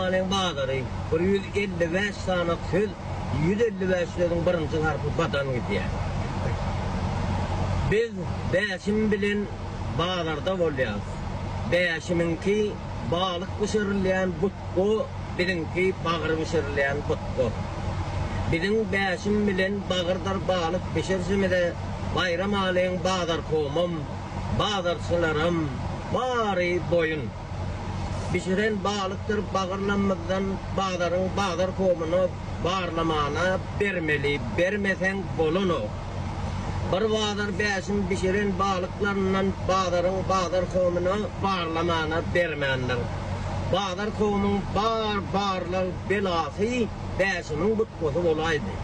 Baýramalyň bazary bir 155 sany söz, 155 sözüň birinji harpy badan gidýär. Biz Bäşim bilen bazarda bolýas. Bäşimiňki balyk bişirilýän butga, biziňki bagyr bişirilýän butga. Biziň Bäşim bilen bagyrdyr balyk bişirişimize Baýramalyň bazarkomam, bazarçylaram bary boýun. Bişiren balykdyr bagyrlamyzdan bazaryň bazarkomyna barlamana bermeli, bermeseň bolanok. Bir bazar Bäşim bişiren balyklaryndan bazaryň bazarkomyna barlamana bermändir. Bazarkomyň bar barlag belasy Bäşimiň butgasy bolaýdy.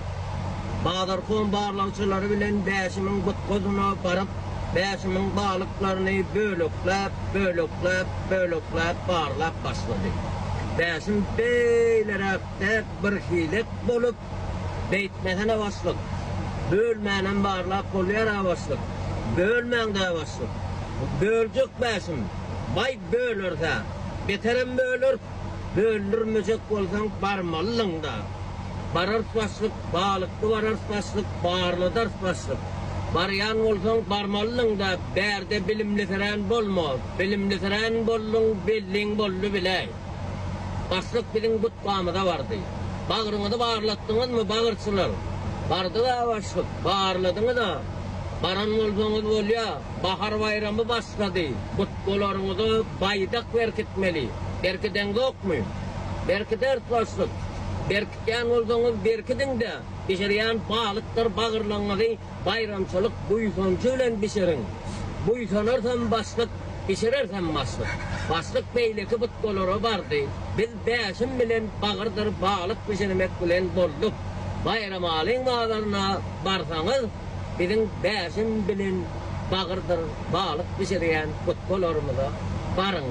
Bazarkom barlagçylary bilen Bäşimiň butgasyna baryp, Bäşimiň balyklaryny bölekläp, bölekläp, bölekläp barlap başlady. Bäşim beýleräkde birhilek bolup, Beýtmesene başlyk. Bölmänem barlap bolýar-a başlyk. Bölmäň-dä başlyk. Böljek Bäşim. Baý böleris-ä. Beterem böleris. Böldürmejek bolsaň barmalydyň-da. Bararys başlyk, balykly bararys başlyk, barladarys başlyk. Barýan bolsaň barmalydyň-da, bärde bilimlisirän bolma. Bilimlisirän bolduň, belliň boldy biläý. Başlyk biziň butgamyza bardy. Bagryňyzy barlatdyňyzmy, bagyrçylar? Bardyg-a başlyk, barladyňyz-a. Baran bolsaňyz bolýa. Bahar baýramy başlady. Butgalaryňyza baýdak berkitmeli. Berkideňzokmy? Berkideris başlyk. Berkitýän bolsaňyz berkidiň-de, bişirýän balykdyr bagyrlaryňyzy baýramçylyk buýsanjy bilen bişiriň. Buýsanarsam başlyk, bişirersem başlyk. Başlyk beýleki butgalara bardy. Biz Bäşim bilen bagyrdyr balyk bişirmek bilen bolduk. Baýramalyň bazaryna barsaňyz, biziň Bäşim bilen bagyrdyr balyk bişirýän butgalarymyza baryň.